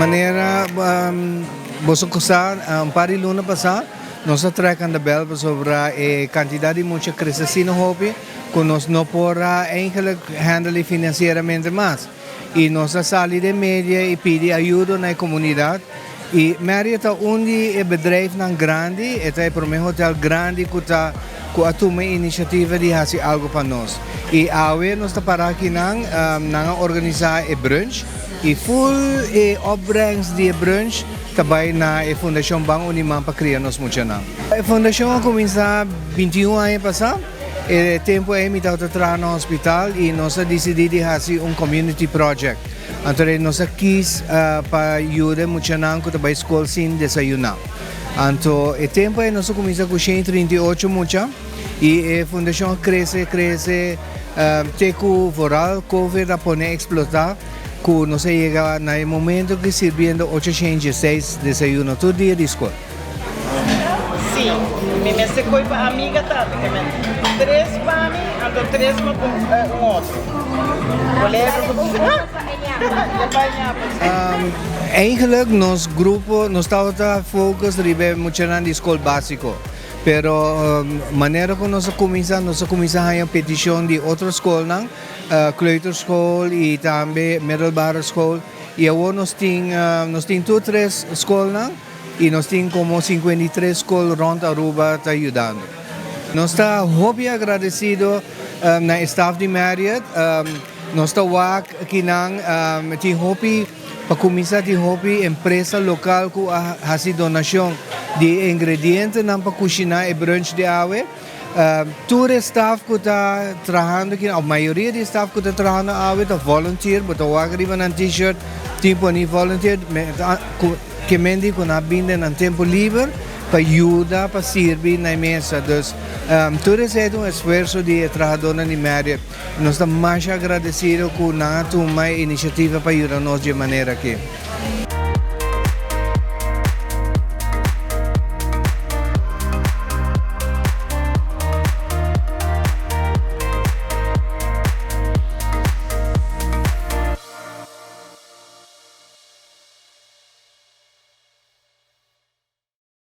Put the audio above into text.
Manera boso ku sa, un par di luna pasá nos a trek aan de bel pasobra e kantidat di mucha krese asina hopi ku nos no por a eigenlijk handle finansieramente mas. I nos a sali den media i pidi ayudo na e komunidat. I Marriott ta un di e bedrijfnan grandi, e ta e promé hotel grandi ku ta ku a tuma e inisiativa di hasi algu pa nos. I awe nos ta para akinan, nan a organisá e brunch i ful e opbrengst di e brunch ta bai na e Fundashon Ban Uni Man pa kria nos muchanan. E fundashon a kuminsá 21 aña pasá, e tempu ei mi tabata traha na hospital i nos a disidí di hasi un community project. Anto nos a kis pa yuda e muchanan ku ta bai skol sin desayuná. Anto e tempu ei nos a kuminsá ku 138 mucha i e fundashon a krese krese te ku vooral covid a pone eksplotá ku nos a yega na e momento ku sirbiendo 816 desayuno tur dia di skol. Sí, mi mester koe pa amiga tambe, ke men tres pa mi, anto tres pa un otro. Eigenlijk nos grupo, nos tabata focus riba e muchanan di skol básiko. Pero manera ku nos a kuminsá, nos a kuminsá haña petishon di otro skolnan, kleuterschool i tambe middelbare school. I awor nos tin, nos tin tur tres skolnan. Y nos tin como 53 scol rond Aruba ta yudando. Nos ta hopi agradecido na e staff di Marriott. Nos ta wak kinan tin hopi, pa cuminsa tin hopi empresa local cu a haci donacion di e ingredientenan pa cushina e brunch di awe. Tur e staff cu ta trahando aki, of mayoria di e staff cu ta trahando awe ta volunteer. Bo ta wak riba nan t-shirt tin poni volunteer. Ke men di ku nan a bin den nan tempu liber pa yuda pa sirbi na e mesa. Dus tur esei ta un esfuerso di e trahadónan di Marriott. Nos ta masha agradesido ku nan a tuma e inisiativa pa yuda nos di e manera aki.